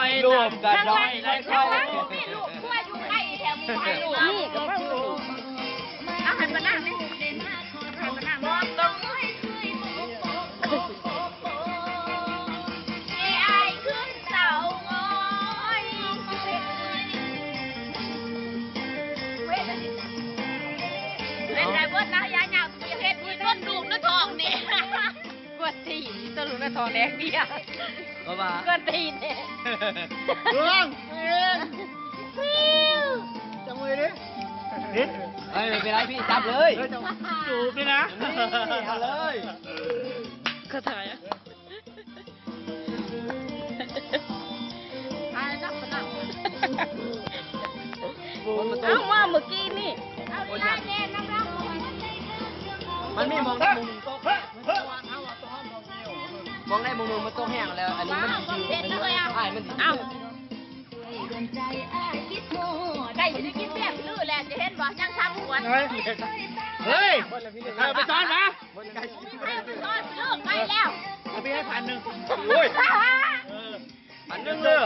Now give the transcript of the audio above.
ໄປລວມກັນໜ້ອຍ ໄປລວມ ນີ້ກໍເບິ່ງ ເອົາ ຫັນມານັ່ງນີ້ ຫັນມານັ່ງ ເປັນໄງເບິດນະ ຍາຍາວ ຊິເຮັດອີ່ຕົ້ນລູກໃນທ້ອງນີ້ ກວນຕີນ ຕົ້ນລູກໃນທ້ອງແດງເດຍ ເພາະວ່າ ກວນຕີນແທ້ ລອງເອງ ຈັບມືດິ ເຮີ້ຍ ເອີຍ ບໍ່ເປັນໄລພີ່ ຈັບເລີຍ ເອີຍ ຈັບ ຈູບເລີຍນະ ນີ້ ເອົາເລີຍ ເຂົາຖ່າຍ ອາຍນັກພະນັນ ເອົາມາເມື່ອກີ້ນີ້ ເອົາລາຍແດງນຳລາວ ມັນມີໝ່ອງໃດໝ່ອງໜຶ່ງຕົກ ໝ່ອງໃດໝ່ອງໜຶ່ງມັນຕົກແຮງແລ້ວ ອັນນີ້ມັນຊິຖືກ ອ້າຍມັນຊິຖືກ ເອົາ ໄດ້ຊິໄດ້ກິນແບບນີ້ແຫຼະ ຈະເຫັນບໍ່ ຍັງທຳຫວນ ເຮີ້ຍ ເອົາໄປຊ້ອນມາ ໄປແລ້ວ ເອົາໄປໃຫ້ພັນໜຶ່ງ ໂອ້ຍ ເອີ ພັນໜຶ່ງເດີ.